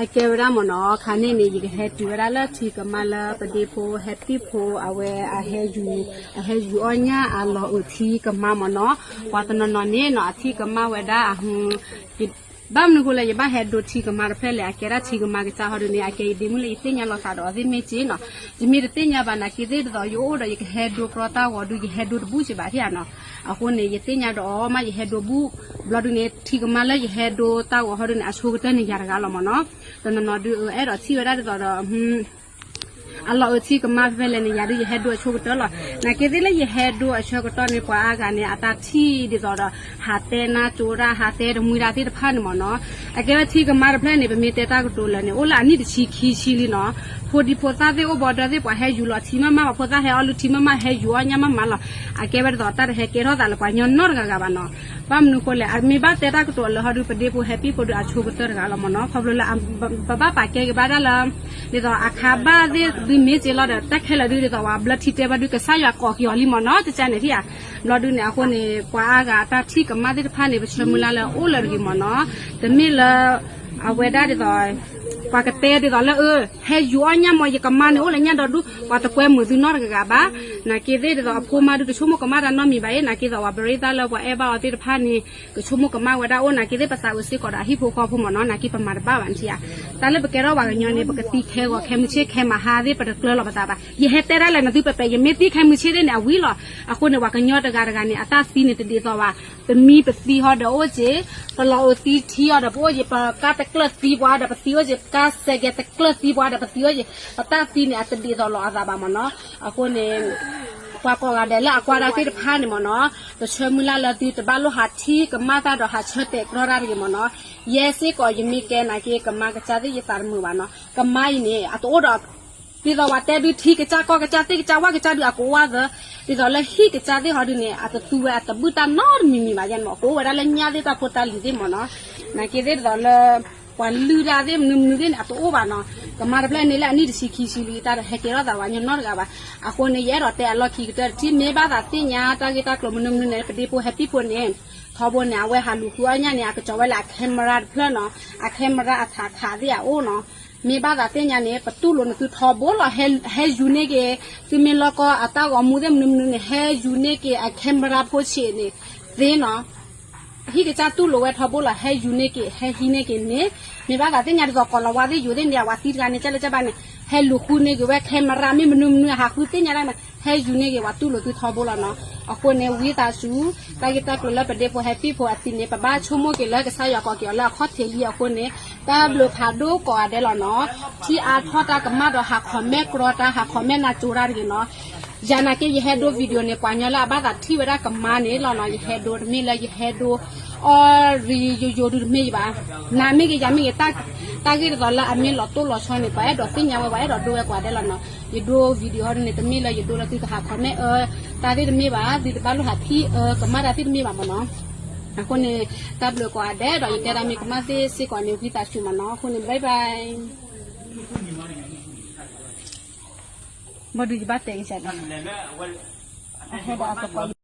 အကဲဝဲဒၣ်မ့ၢ်နီၤ ခါန့ၣ်န့ၣ် ယကဟဲတုၤဝဲဒၣ်လၢထံကမါလၢပဒ့ဖိ ဟဲပံၣ်ဖိ အဝဲအဟဲယူၤ အဟဲယူၤအီၣ်ညၣ်အလီၤအုးထံကမါမ့ၢ်နီၤ, ပှၤတနီၤနီၤန့ၣ်နီၤ အထံကမါဝဲဒၣ်အ ဘၣ်မနုၤဃိလဲၣ် ယဘၣ်ဟဲဒိထံကမါတဖျၢၣ်လဲၣ် အကဲဒၣ်ထံကမါကစၢ်ဟီဒုန့ၣ် အကဲယဒ့မုၣ်လၢယသ့ၣ်ညါလိာ်သးဒီးအီၤသ့ၣ်မ့ၢ်က့နီၤ, ယမ့ၢ်တသ့ၣ်ညါဘၣ်နာ်က့သ့ၣ်ဒ်သိး ယအိၣ်ဒီးယကဟဲဒိကြီတၢ်ဂီၤဒု ယဟဲဒိတဘူၣ်စ့ၢ်ဘၣ်ထံၣ်ဧါနီၤ, အဃိန့ၣ် ယသ့ၣ်ညါဒီးအီၤမး ယဟဲဒိဘူၣ်, ဘျီဒုန့ၣ် ထံကမါလၢယဟဲဒိတၢ်ဂီၤဟီဒုန့ၣ် အဆိကတၢၢ်န့ၣ်ယၤတဂၤလီၤမ့ၢ်နီၤ, တနီၤနီၤဒု အဲၣ်ဒိးထံၣ်ဝဲဒၣ်ဒ်သိးဒီး အလီၤအုးထံကမါဖဲလဲၣ်န့ၣ် ယၤဒုးယဟဲဒိအဆိကတၢၢ်လီၤ. နာ်က့သ့ၣ်လၢယဟဲဒိအဆၢကတီၢ်န့ၣ် ပှၤအါဂၤန့ၣ် အတၢ်ထံၣ်ဒ်သိးဒီး ဟးတဲနါကၠိတၢ် ဟးတဲတမှံတၢ်သ့ၣ်တဖၣ်န့ၣ်မ့ၢ်နီၤ. အကဲဝဲထံကမါတဖျၢၣ်န့ၣ် ပမ့ၢ်တဲတၢ်ကတိၤလၢာ်န့ၣ် အိၣ်လၢအနံၣ်တဆံခံဆံလံနီၤ. ဖိဒံဖိသၣ်သ့ၣ်အိၣ်ဘီဒၢသ့ၣ် ပှၤဟဲယူၤလီၤထံမးမး ပှၤဖိသၣ်ဟဲအီၣ်လုၢ်ထံမးမး ဟဲယူၤအီၣ်ညၣ်မးမးလီၤ. အကဲဝဲဒ်သိးတၢ်တဟဲကဲထီၣ်သးလၢပှၤညီနီတဂၤဂၤဘၣ်နီၤ. ဘၣ်မနုၤဃိလဲၣ် အမ့ၢ်ဘၣ်တဲတၢ်ကတိၤလၢာ်ဟီဒုး ပဒ့ဖိဟဲပံၣ်ဖိဒုးအဆိကတၢၢ်တဂၤလီၤမ့ၢ်နီၤ. ခီဖျိလၢ ပဘၣ်ပာ်ကဲက့ၤဘၣ်ဒၣ်လၢ ဒ်သိးအခါဘၣ်သ့ၣ်ဒုးမ့ၢ်စ့လီၤဒီး တၢ်ခဲလၢာ်ဒုးဒ်သိးပှၤဘျၢထံတဲဘၣ်ဒုး ကစၢ်ယွၤကိးက့ၤအီၤလံမ့ၢ်နီၤ တကါန့ၣ်ထံၣ်ဧါ. ဘျီဒုန့ၣ် အဃိန့ၣ် ပှၤအါဂၤအတၢ်ထံၣ်ကမၣ်သ့ၣ်တဖၣ်န့ၣ် ပဆၢမုၢ်လၢ်လၢအိၣ်လၢတဂ့ၤမ့ၢ်နီၤ. တမ့ၢ်လၢ အဝဲဒၣ်ဒ်သိး ပှၤကတဲဒ်သိးလၢ အၢ ဟဲယူၤအီၣ်ညၣ်မ့ၢ် ယကမါန့ၣ်အိၣ်လၢညၣ်ဒီဒူၣ် ပှၤတကွဲမုာ်သုနီတဂၤဂၤဘၣ်. နာ်က့သ့ၣ်ဒ်သိးအဖိမါဒုးတဆိကမိၣ်ကမၣ်တၢ်နီတမံၤဘၣ်အံၤ နာ်က့သိးပှၤဘရ့သၣ်လၢပှၤအဲၣ်ဘၣ်အီၤသ့ၣ်တဖၣ်န့ၣ် ကဆိကမိၣ်ကမၣ်ဝဲဒၣ်အိၣ် နာ်က့သ့ၣ်ပသးအုးစ့ၢ်ကီးဒီးအဟံၣ်ဖိဃီဖိမ့ၢ်နီၤ နာ်က့ပမၤတဘၣ်ဘၣ်နထံၣ်ဧါ. တၢ်လၢပကဲထီၣ်ပှၤကညီန့ၣ် ပကသံခဲဂီၤခဲမုၢ်ဆ့ၣ်ခဲမုၢ်ဟါသ့ၣ် ပတကျၢၤလီၤပသးဘၣ်. ယဟဲတဲဒၣ်လဲာ်နသုပပဲာ် ယမ့ၢ်သံခဲမုၢ်ဆ့ၣ်သ့ၣ်န့ၣ် အဝံၤလီၤ. အဃိန့ၣ် ပှၤကညီတဂၤတဂၤန့ၣ် အတၢ်သံန့ၣ်တဒ်သိးဘၣ်. ပမံပသံဟီဒီးအိၣ်က့ၤ ပလီၤအုးသံထံဟီဒီးပအိၣ်က့ၤ ပကါတကျၢၢ်သံပှၤဒီးပသံအိၣ်က့ၤ ပကါစဲးကဲးတကျၢၢ်သံပှၤဒီးပသံအိၣ်က့ၤ ပတၢ်သံန့ၣ် အတဒ်သိးလီၤအသးဘၣ်မ့ၢ်နီၤ. အဃိန့ၣ် ပှၤကိးဂၤဒဲးလၢအကွၢ်တၢ်သ့ၣ်တဖၣ်န့ၣ်မ့ၢ်နီၤ ပဆၢမုၢ်လၢ်လၢသုတဘၣ်လိၣ်ဟးထံၣ်ကမၣ်တၢ်ဒီးဟးဆၢတဲာ်ကြီတၢ်တဂ့ၤမ့ၢ်နီၤ. ယဲစ့ၢ်ကီးယမ့ၢ်ကဲနာ်က့ ကမါကစၢ်သ့ၣ်ယသးတမုာ်ဘၣ်နီၤ. ကမါအံၤန့ၣ် အတအိၣ်ဒီး ဒ်သိးပှၤတဲဒုးထံကစၢ်ကီၢ်ကစၢ်သ့ၣ်ကစၢ်ဝၣ်ကစၢ်ဒုးအကဝၣ်သၢ ဒ်သိးလၢဟံၣ်ကစၢ်သ့ၣ်ဟီဒုးန့ၣ် အတသူဝဲအတဘုၣ်တၢ်နီတမံၤမံၤဘၣ်ယဲန့ၣ်မ့ၢ် ကအိၣ်ဝဲဒၣ်လၢညၣ်သ့ၣ်တၢ်ဖိတၢ်လံၤသ့ၣ်မ့ၢ်နီၤ. နာ်က့သ့ၣ်ဒ်သိးလၢ ပှၤလုၢ်တၢ်သ့ၣ်မနုၤမနုၤသ့ၣ်န့ၣ် အတအိၣ်ဘၣ်နီၤ. ကမါတဖျၢၣ်န့ၣ်လၢအနံၣ်တဆံခံဆံလံ တၢ်တဟဲကဲထီၣ်သးဝဲညီနီတဂၤဘၣ်. အဃိန့ၣ် ယအဲၣ်ဒိးတဲအလီၢ်ခံကတၢၢ်တထံၣ် မ့ၢ်ဘၣ်သးသ့ၣ်ညါတၢ်ဂ့ၢ်တၢ်ကျိၤမနုၤမနုၤန့ၣ် ပဒ့ဖိဟဲပံၣ်ဖိန့ၣ် ထီဘိန့ၣ် အဝဲဟးလူၤဃုအီၣ်ညၣ်န့ၣ် အကစီၤဝဲလၢအ camera တဖျၢၣ်နီၤ. အ camera အထးခးသ့ၣ်အအိၣ်နီၤ. မ့ၢ်ဘၣ်သးသ့ၣ်ညါန့ၣ် ပတူၢ်လိာ်နသုထီဘိလီၤ. ဟဲယူၤန့ၢ်က့ၤ သုမ့ၢ်လီၢ်ကီၢ်အတၢ်ဂီၤမူသ့ၣ်မနုၤမနုၤန့ၣ် ဟဲယူၤန့ၢ်က့ၤအ camera ဖိဆံးန့ၣ် သ့နီၤ. ဟံၣ်ကစၢ်တူၢ်လိာ်ဝဲထီဘိလီၤ. ဟဲယူၤန့ၢ်က့ၤ ဟဲဟံးန့ၢ်က့ၤန့ၣ် မ့ၢ်ဘၣ်သးသ့ၣ်ညါဒ်သိး ကိးလီၤဝါသ့ၣ်ယိၤသ့ၣ်န့ၣ် အဝဲသံတဂၤန့ၣ် ကၢ်လၢကၢ်ဘၣ်န့ၣ် ဟဲလူၤဃုန့ၢ်က့ၤဝဲ camera မ့ၢ်မနုၤမနုၤ အဟးဃုသ့ၣ်ညါဒၣ်န့ၣ် ဟဲယူၤန့ၢ်က့ၤ ပှၤတူၢ်လိာ်သုထီဘိလီၤနီၤ. အဃိန့ၣ် ဝံသးစူၤ တၢ်ဂ့ၢ်တၢ်ကျိၤလၢပဒ့ဖိဟဲပံၣ်ဖိအသံန့ၣ် ပဘၣ်ဆိကမိၣ်က့ၤလၢကစၢ်ယွၤကိးက့ၤအီၤလၢအခီၣ်ထံးလံအဃိန့ၣ် တၢ်ဘျုးဖးဒိၣ်ကိးဂၤဒဲးလီၤနီၤ. ထံၣ်အါထီၣ်တၢ်ကမၣ်ဒီးဟး comment ကြီတၢ် ဟး comment နၤကၠိတၢ်တဂ့ၤနီၤ. ယၤနာ်က့ ယဟဲဒိ video န့ၣ် ပှၤညီလၢအဘၣ်သးထံၣ်ဝဲဒၣ်ကမါန့ၣ်လီၤနီၤ. ယဟဲဒိတမ့ၢ်လၢယဟဲဒိ အီၣ်ရံယိယိဒုတမ့ၢ်ဘၣ်. နၤမ့ၢ်ဂ့ၤ ယၤမ့ၢ်ဂ့ၤ တၢ်ဂ့ၢ်ဒ်သိးလၢအမ့ၢ်လီၤတိၢ်လီၤဆီန့ၣ် ပှၤအဲၣ်ဒိးသ့ၣ်ညါဝဲ ပှၤအဲၣ်ဒိးဒိဝဲကိးဂၤဒဲးလီၤနီၤ. ယဒိ video ဟီဒုန့ၣ် တမ့ၢ်လၢယဒိလၢသုကဟး comment အၢ တၢ်သ့ၣ်တမ့ၢ်ဘၣ် သုတဘၣ်လိၣ်ဟးထံၣ်အၢကမၣ်တၢ်သ့ၣ်တမ့ၢ်ဘၣ်မ့ၢ်နီၤ. အဃိန့ၣ် တၢ်ဘျုးကိးဂၤဒဲးဒီး ယတဲဒၣ်မ့ၢ်ကမၣ်သ့ၣ်စ့ၢ်ကီးန့ၣ် ဝံသးစူၤမ့ၢ်နီၤ. အဃိန့ၣ် bye bye. ဘၣ်ဒုးယဘၣ်တဲကစၢ်